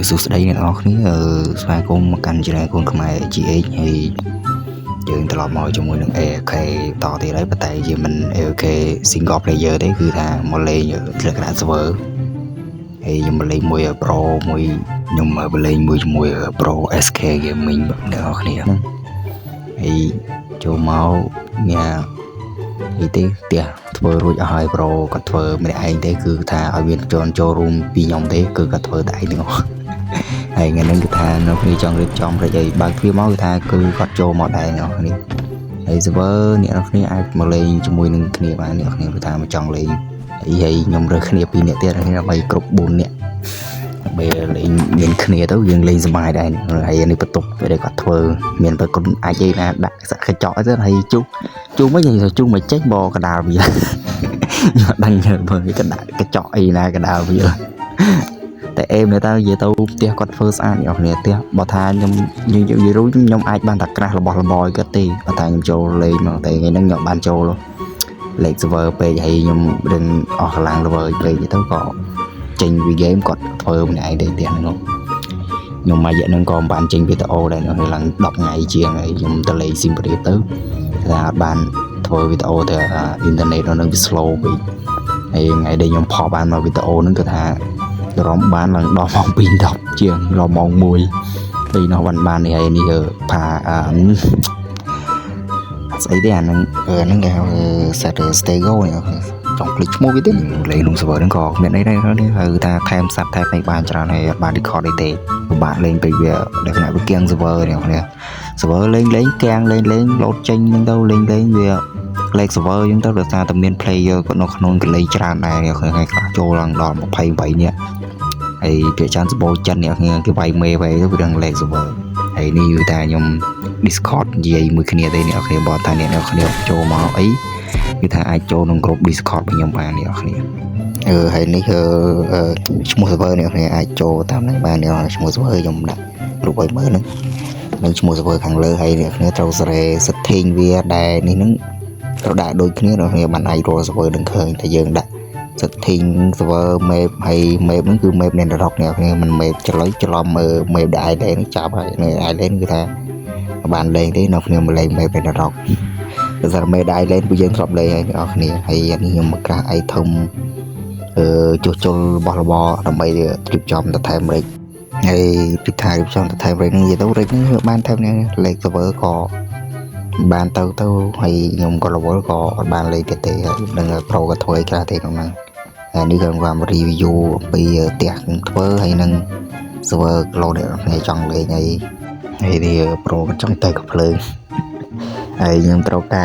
សួស្តីអ្នកនរគ្នាស្វាគមន៍មកកាន់ Channel កូនខ្មែរ GH ហើយយើងត្រឡប់មកជាមួយនឹង AFK តទៀតហើយប៉ុន្តែយើងមិន AFK single player ទេគឺថាមកលេងលក្ខណៈ server ហើយខ្ញុំមកលេងមួយ Pro មួយខ្ញុំមកលេងមួយជាមួយ Pro SK Gaming អ្នកនរគ្នាហ្នឹងហើយចូលមកមានអីទេផ្ទះធ្វើរួចអស់ហើយ Pro គាត់ធ្វើម្នាក់ឯងទេគឺថាឲ្យមានជនចូលរួមពីខ្ញុំទេគឺគាត់ធ្វើតែឯងទាំងអស់ ហើយថ្ងៃហ្នឹងគឺថានៅគ្នាចង់រៀបចំរិចអីបើកទ្វារមកគឺថាគឺគាត់ចូលមកដែរអ្នកនរគ្នាហើយ server អ្នកនរគ្នាអាចមកលេងជាមួយនឹងគ្នាបានអ្នកនរគ្នាគឺថាមកចង់លេងហើយហើយខ្ញុំរើសគ្នា2នាក់ទៀតដើម្បីគ្រប់4នាក់ដើម្បីលេងមានគ្នាទៅយើងលេងសប្បាយដែរហើយនេះបន្ទប់ដែលគាត់ធ្វើមានប្រគុណអាចអីណាដាក់សាក់កញ្ចក់អីទៅហើយជុះជុះមិនជុះមិនចេញបកដាលវាខ្ញុំអត់ដឹងមើលកដាក់កញ្ចក់អីណាកដាលវា តែអេមនៅតើនិយាយទៅផ្ទះគាត់ធ្វើស្អាតអ្នកនរផ្ទះបើថាខ្ញុំនិយាយរួចខ្ញុំអាចបានតែក្រាស់របស់របរឲ្យគាត់ទេបើថាខ្ញុំចូលលេងមកតែថ្ងៃហ្នឹងខ្ញុំបានចូលលេខ server ពេកហើយខ្ញុំរឹងអស់កម្លាំង level ពេកទៅក៏ចេញពី game គាត់ធ្វើម្នាក់ឯងទេផ្ទះហ្នឹងខ្ញុំមួយរយៈហ្នឹងក៏មិនបានចេញវីដេអូដែរនៅឡើង10ថ្ងៃជាងហើយខ្ញុំទៅលេងស៊ីមរៀបទៅថាអត់បានធ្វើវីដេអូទៅអ៊ីនធឺណិតនៅនឹងវា slow ពេកហើយថ្ងៃដែលខ្ញុំផុសបានមកវីដេអូហ្នឹងគឺថា រំបានឡើងដល់ម៉ោង2:10ជាងដល់ម៉ោង1ពេលនោះបានបាននេះហើយនេះផាអឺស្អីទេអាហ្នឹងហ្នឹងគេហៅ set stego នេះចង់ភ្លេចឈ្មោះវាទេលេងក្នុង server ហ្នឹងក៏មានអីដែរនេះហៅថាថែមសត្វថែមអីបានច្រើនហើយអត់បាន record អីទេពិបាកលេងពេកវាលក្ខណៈវាគៀង server នេះនេះ server លេងលេងគៀងលេងលេងលោតចេញហ្នឹងទៅលេងលេងវាលេខ server អញ្ចឹងទៅដោយសារតែមាន player គាត់នៅក្នុងកលេសច្រើនដែរថ្ងៃខ្លះចូលឡើងដល់28នាក់ ហើយភាគច្រើនសបោចិនអ្នកគ្នាគេវាយមេវាយទៅវាដឹងលេខ server ហើយនេះគឺថាខ្ញុំ Discord និយាយមួយគ្នាទេអ្នកគ្នាបើថាអ្នកគ្នាចូលមកអីគឺថាអាចចូលក្នុងក្រុម Discord របស់ខ្ញុំបានអ្នកគ្នាអឺហើយនេះគឺឈ្មោះ server អ្នកគ្នាអាចចូលតាមហ្នឹងបានអ្នកឈ្មោះ server ខ្ញុំដាក់រូបឲ្យមើលហ្នឹងនឹងឈ្មោះ server ខាងលើហើយអ្នកគ្នាត្រូវសេរី setting វាដែលនេះហ្នឹងត្រូវដាក់ដូចគ្នាអ្នកគ្នាបានអាចរក server នឹងឃើញតែយើងដាក់ setting server map ហើយ map ហ្នឹងគឺ map នៃ Rock អ្នកគ្នាមិន map ច្រឡុយច្រឡំមើល map ដែល island ចាប់ហើយនៅ island គឺថាបានលេងទេនៅគ្នាមកលេង map នៃ Rock ដោយសារ map island ពួកយើងធ្លាប់លេងហើយអ្នកគ្នាហើយអានេះខ្ញុំមកក្រាស់ item អឺជួសជុលរបស់របរដើម្បីរៀបចំទៅថែម rig ហើយពីថារៀបចំទៅថែម rig ហ្នឹងនិយាយទៅ rig ហ្នឹងបានថែមនេះលេខ server ក៏បានទៅទៅហើយខ្ញុំក៏រវល់ក៏អត់បានលេងទៀតទេហើយនឹង pro ក៏ធ្វើអីខ្លះទេក្នុងហ្នឹងហើយនេះគឺខ្ញុំ review អំពីផ្ទះខ្ញុំធ្វើហើយនឹង server ក្លោអ្នកគ្នាចង់លេងអីហើយនេះ pro ក៏ចង់ទៅកំភ្លើងហើយខ្ញុំត្រូវកែ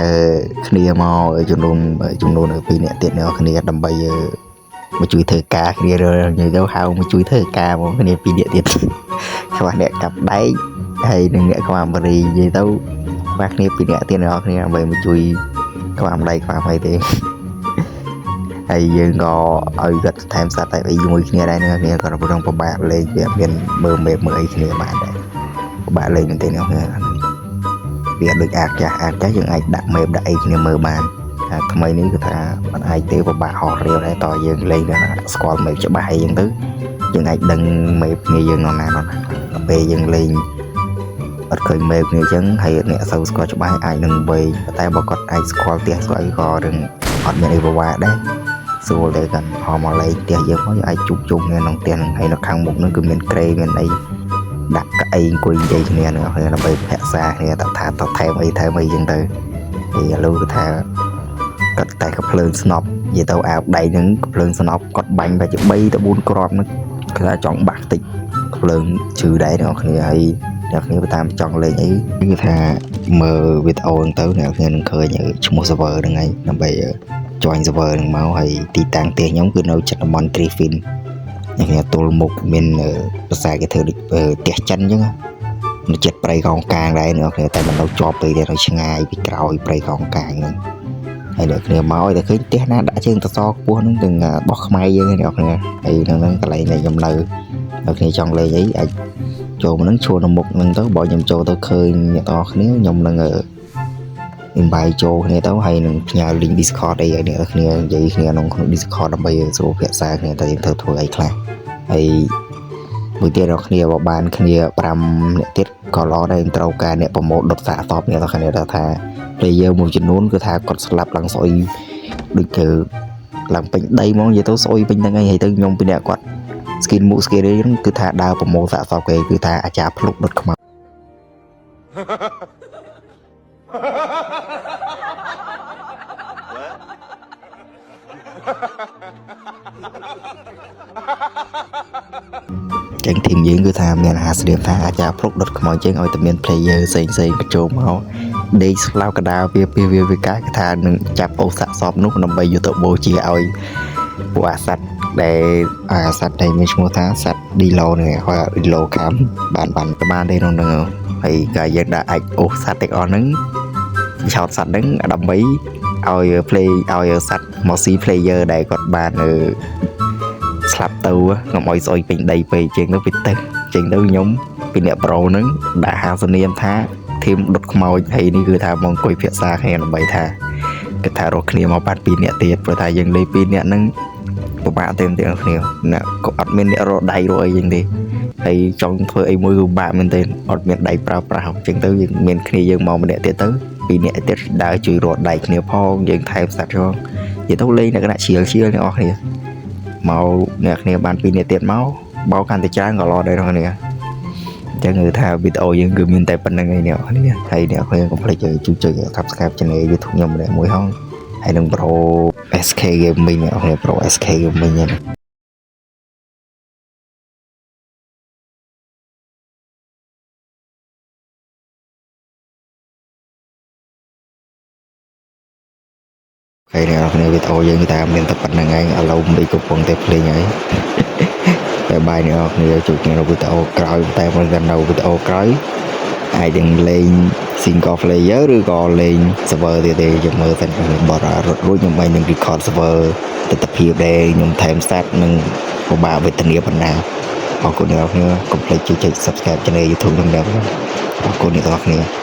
គ្នាមកចំនួនចំនួន2នាក់ទៀតអ្នកគ្នាដើម្បីមកជួយធ្វើការគ្នានិយាយទៅហៅមកជួយធ្វើការមកគ្នា2នាក់ទៀតខ្វះអ្នកកាប់ដែកហើយនឹងអ្នកខ្វះបារីនិយាយទៅខ្វះគ្នា2នាក់ទៀតអ្នកគ្នាដើម្បីមកជួយខ្វះម្ដីខ្វះអីទេហើយយើងក៏ឲ្យគាត់ថែមសត្វតែអីជាមួយគ្នាដែរអ្នកគ្នាក៏រងពិបាកលេងវាមានមើលមេមើលអីគ្នាបានដែរពិបាកលេងមែនទេអ្នកគ្នាវាដូចអាចាស់អាចាស់យើងអាចដាក់មេដាក់អីគ្នាមើលបានតែថ្មីនេះគឺថាមិនអាចទេពិបាកហោះរាវដែរតយើងលេងទៅស្គាល់មេច្បាស់អីចឹងទៅយើងអាចដឹងមេគ្នាយើងនៅណានៅណាដល់ពេលយើងលេងអត់ឃើញមេគ្នាអញ្ចឹងហើយអ្នកសូវស្គាល់ច្បាស់អាចនឹងវែងតែបើគាត់អាចស្គាល់ផ្ទះស្គាល់អីក៏រឿងអត់មានអីពិបាកដែរស្រួលទេគាត់ហមមកលេងផ្ទះយើងមកយើងអាចជួបជុំគ្នាក្នុងផ្ទះហ្នឹងហើយនៅខាងមុខហ្នឹងគឺមានគ្រែមានអីដាក់កៅអីអង្គុយនិយាយគ្នានឹងដើម្បីពិភាក្សាគ្នាតថាតថែមអីថែមអីចឹងទៅហើយឥឡូវគឺថាគាត់តែកភ្លើងស្នប់និយាយទៅអាវដៃហ្នឹងកភ្លើងស្នប់គាត់បាញ់បែបជា3ទៅ4គ្រាប់ហ្នឹងគឺថាចង់បាក់តិចកភ្លើងឈឺដែរអ្នកគ្នាហើយអ្នកគ្នាតាមចង់លេងអីគឺថាមើលវីដេអូហ្នឹងទៅអ្នកគ្នានឹងឃើញឈ្មោះ server ហ្នឹងហើយដើម្បី join server ហ្នឹងមកហើយទីតាំងផ្ទះខ្ញុំគឺនៅជិតតំបន់ Griffin អ្នកគ្នាទល់មុខមានភាសាគេធ្វើដូចផ្ទះចិនអញ្ចឹងនៅចិត្តព្រៃកោងកាងដែរអ្នកគ្នាតែមិននៅជាប់ពេកទេនៅឆ្ងាយពីក្រោយព្រៃកោងកាងហ្នឹងហើយអ្នកគ្នាមកឲ្យតែឃើញផ្ទះណាដាក់ជើងតសខ្ពស់ហ្នឹងទាំងរបស់ខ្មែរយើងអ្នកគ្នាហើយនៅហ្នឹងកន្លែងដែលខ្ញុំនៅអ្នកគ្នាចង់លេងអីអាចចូលមកហ្នឹងឈួរនៅមុខហ្នឹងទៅបើខ្ញុំចូលទៅឃើញអ្នកទាំងអស់គ្នាខ្ញុំនឹង invite ចូលគ្នាទៅហើយនឹងផ្ញើ link Discord អីឲ្យអ្នកគ្នានិយាយគ្នាក្នុងក្នុង Discord ដើម្បីស្រួលភាសាគ្នាតើយើងត្រូវធ្វើអីខ្លះហើយ មួយទៀតអ្នកគ្នាបើបានគ្នា5អ្នកទៀតក៏ល្អដែរត្រូវការអ្នកប្រមូលដុតសាកសពអ្នកគ្នាថា player មួយចំនួនគឺថាគាត់ស្លាប់ឡើងស្អុយដូចគឺឡើងពេញដីហ្មងនិយាយទៅស្អុយពេញហ្នឹងហើយហើយទៅខ្ញុំពីអ្នកគាត់ skin មុខ skin នេះហ្នឹងគឺថាដើរប្រមូលសាកសពគេគឺថាអាចារ្យភ្លុកដុតខ្មៅ ចឹង team យើងគឺថាមានអាហារស្រៀមថាអាចារ្យភ្លុកដុតខ្មោចចឹងឲ្យតែមាន player ផ្សេងផ្សេងបញ្ចូលមកដេកស្លាវកដាលវាពីវាវាកាគឺថានឹងចាប់អូសាក់សពនោះដើម្បីយកទៅបូជាឲ្យពួកអាសត្វដែលអាសត្វដែលមានឈ្មោះថាសត្វឌីឡូនេះហៅឌីឡូខាំបានបានបានទេក្នុងហ្នឹងហើយក៏យើងដាក់អាចអូសត្វទាំងអស់ហ្នឹងឆោតសត្វហ្នឹងដើម្បីឲ្យ play ឲ្យសត្វមកស៊ី player ដែលគាត់បានស្លាប់ទៅកុំឲ្យស្អុយពេញដីពេកជាងទៅពីទឹកជាងទៅខ្ញុំពីអ្នកប្រូហ្នឹងដាក់ហាសនាមថា team ដុតខ្មោចហើយនេះគឺថាមកអង្គុយភាសាគ្នាដើម្បីថាគិតថារកគ្នាមកបាត់2នាក់ទៀតព្រោះថាយើងលេង2នាក់ហ្នឹងពិបាកទេទាំងគ្នាអ្នកក៏អត់មានអ្នករកដៃរកអីយ៉ាងទេហើយចង់ធ្វើអីមួយគឺពិបាកមែនទេអត់មានដៃប្រើប្រាស់អញ្ចឹងទៅយើងមានគ្នាយើងមកម្នាក់ទៀតទៅពីរនាក់ទៀតដើរជួយរកដៃគ្នាផងយើងថែមសត្វផងនិយាយទៅលេងលក្ខណៈឈៀលឈៀលអ្នកនរគ្នា មកអ្នកគ្នាបានពីរនាក់ទៀតមកបោកកាន់តែច្រើនក៏ល្អដែរអ្នកគ្នាអញ្ចឹងគឺថាវីដេអូយើងគឺមានតែប៉ុណ្្នឹងឯងអ្នកគ្នាហើយអ្នកគ្នាកុំភ្លេចជួយចុច Subscribe Channel YouTube ខ្ញុំម្នាក់មួយហងហើយនឹង Pro SK Gaming អ្នកគ្នា Pro SK Gaming ហ្នឹង ហើយអ្នកគ្នាវីដេអូយើងគឺថាមានតែប៉ុណ្្នឹងឯងឥឡូវមីកំពុងតែភ្លេងហើយ bye bye អ្នកគ្នាជួបគ្នានៅវីដេអូក្រោយតែមិននៅវីដេអូក្រោយអាចនឹងលេង single player ឬក៏លេង server ទៀតទេយើងមើលតែខ្ញុំបត់រត់រួចខ្ញុំឯងនឹង record server ទស្សនភាពដែរខ្ញុំថែមសត្វនិងពិបាកវេទនាប៉ុណ្ណាអរគុណអ្នកនរគ្នាកុំភ្លេចជួយចុច subscribe channel YouTube ខ្ញុំដែរអរគុណអ្នកនរគ្នា។